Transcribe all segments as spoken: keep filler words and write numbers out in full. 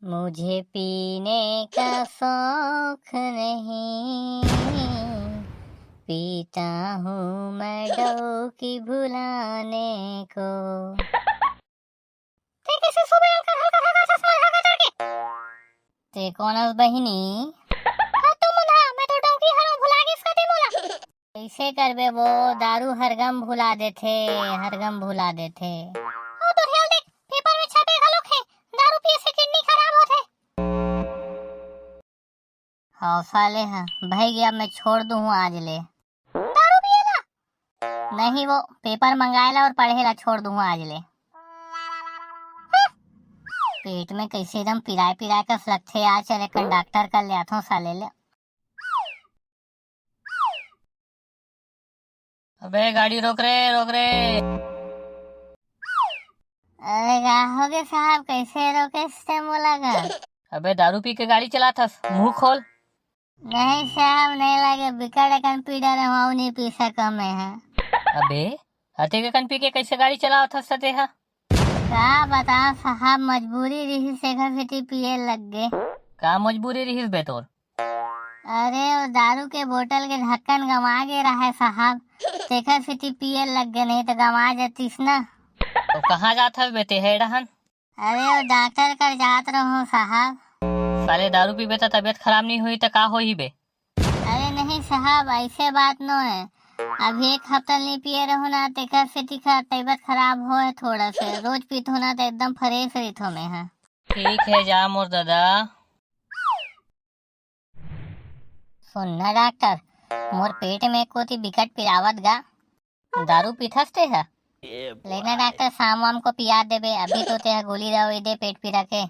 मुझे पीने का शौक नहीं, पीता हूँ मैं डौकी भुलाने को। ते कैसे सुबह हल्का हल्का हल्का चश्मा लगा करके? ते कौन अस बहिनी? हाँ तो मुन्हा, मैं तो डौकी हरव, भुला गेस का ते मोला। कैसे करबे वो, दारू हरगम भुला देथे, हरगम भुला देथे। ओ तो ध्यान देख, पेपर में छपे घलोक हे, दारू पिए से किडनी खराब होथे। हव साले ह, भई गे, अब मैं छोड़ दूँ हूँ आज ले। दारू पिए ला? नहीं, वो पेपर मंगाए ला और पढ़े ला छोड़ दूँ हूँ आज ले। पेट में कैसे एकदम पिराए पिराए कस लगथे यार, चल एक डॉक्टर कर ले आथों साले ले। अबे गाड़ी रोक रे, रोक रे। अरे का होगे साहब, कैसे रोकेस ते मोला गा? अबे दारू पी के गाड़ी चलाथस, मुंह खोल। नहीं साहब, नहीं लागे, बिकट अकन पी डरे हूँ, अउ नहीं पी सकव मैं ह। अबे हते के कन पी के कैसे गाड़ी चलावथस ते ह? का बताओ साहब, मजबूरी रिहिस, एखर सेती पिए लग गे। का मजबूरी रिहिस बे तोर? अरे, वो दारू के बोतल के ढक्कन गमा गे रहे साहब, तेखर सेती पिए लग गे, नहीं तो गमा जतिस ना। तो कहाँ जात हस बे ते हे डहन? अरे, वो डॉक्टर कर जात रहूं साहब। साले दारू पीबे त तबीयत खराब नहीं होही त का होही बे? अरे नहीं साहब, ऐसे बात नो है। अभी एक हफ्ता नहीं पिए रहूं ना, तेखर सेती खा-, तबीयत खराब होए थोड़ा से। रोज पीथों ना तो एकदम फ्रेश रहिथों मैं ह। ठीक है, जा मोर दादा। सुन ना डॉक्टर, मोर पेट में कोती बिकट पिरावत गा। दारू पीथस ते ह? लेना डॉक्टर, शाम वाम को पिया देबे, अभी तो ते ह गोली दवाई दे पेट पीरा के।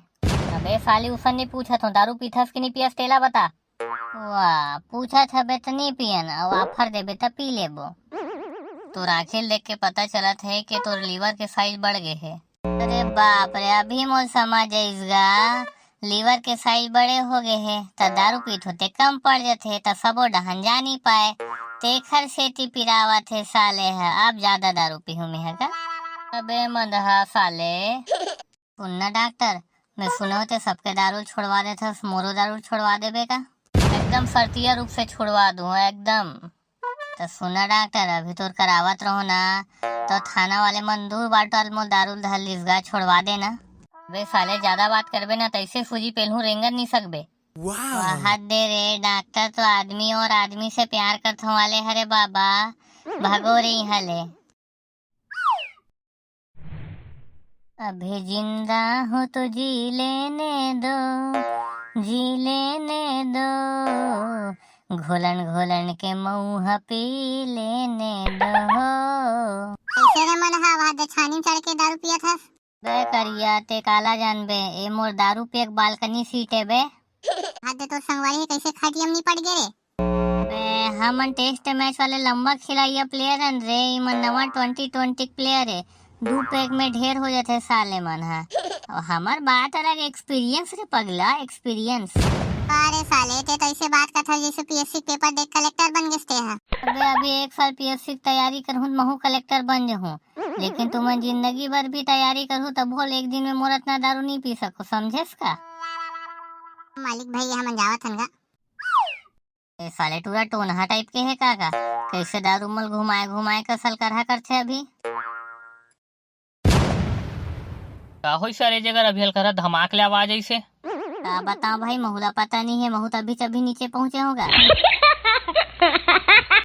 अबे साली, उसन नहीं पूछत हूँ, दारू पीथस कि नहीं पियस तेला बता। वाह, पूछत हबे त नहीं पियन, अउ offer देबे त पी लेबो। तोर आँखी ल देख के पता चलत हे कि तोर liver के size बढ़ गे हे। अरे बाप रे, अभी मोर समझ आइस गा, liver के size बड़े हो गे हे, त दारू पीत होते कम पड़ जथे, त सबो डहन जा नी पाए, तेखर सेती पिरावत हे साले ह। अब ज्यादा दारू पीहूं मेंह गा। अबे मंदहा साले। सुन ना डॉक्टर, मैं सुनों ते सबके दारू छोड़वा देथस, मोरो दारू छोड़वा देबे का? एकदम शर्तिया रूप से छुड़वा दूं, एकदम। त सुना डॉक्टर, अभी तोर करावत रहो ना, तो थाना वाले मन दू बाटल मोर दारू धर लिस गा, छोड़वा दे ना। बे साले, ज्यादा बात करबे ना, तैसे सूजी पेलहूं, रेंगन नहीं सकबे। वाह। वाह दे रे, डॉक्टर तो आदमी और आदमी से प्यार करथों वाले हरे बाबा, भगो रे इहाँ ले। अभी जिंदा हूँ तो जी लेने दो, जी लेने दो, घोलन घोलन के मऊहा पी लेने दो। कैसे रे मन हा, वहाँ दछानी में चढ़ के दारू पियत हस? बे करिया, ते काला जानबे, ए मोर दारू पिए के balcony seat हे बे। हद, तोर संगवारी हे, कैसे खटिया में नहीं पड़ गे रे? बे, हमन test match वाले लंबा खिलाइया player हन रे, इमन नवा twenty twenty के player हे। दू peg में ढेर हो जाथे साले मन ह। अउ हमर बात अलग, experience रे पगला, experience। अरे साले, ते तो ऐसे बात करथस जैसे P S C के paper देख collector बन गेस ते ह। अबे, अभी एक साल P S C के तैयारी करहूं त महू collector बन जहूं, लेकिन तुमन जिंदगी भर भी तैयारी करहू तभो ले एक दिन में मोर अतना दारू नहीं पी सको, समझेस का? मालिक भाई, हमन जावत हन गा। ए साले टूरा टोनहा type के हे का का? कैसे दारू मल घुमाए घुमाए कसल करहा करथे अभी? का होइस साले, जगर अभी हल्का धमाक ले आवाज अइसे? का बताओ भाई, महू ला पता नहीं है, महू तो अभी अभी नीचे पहुंचे होगा।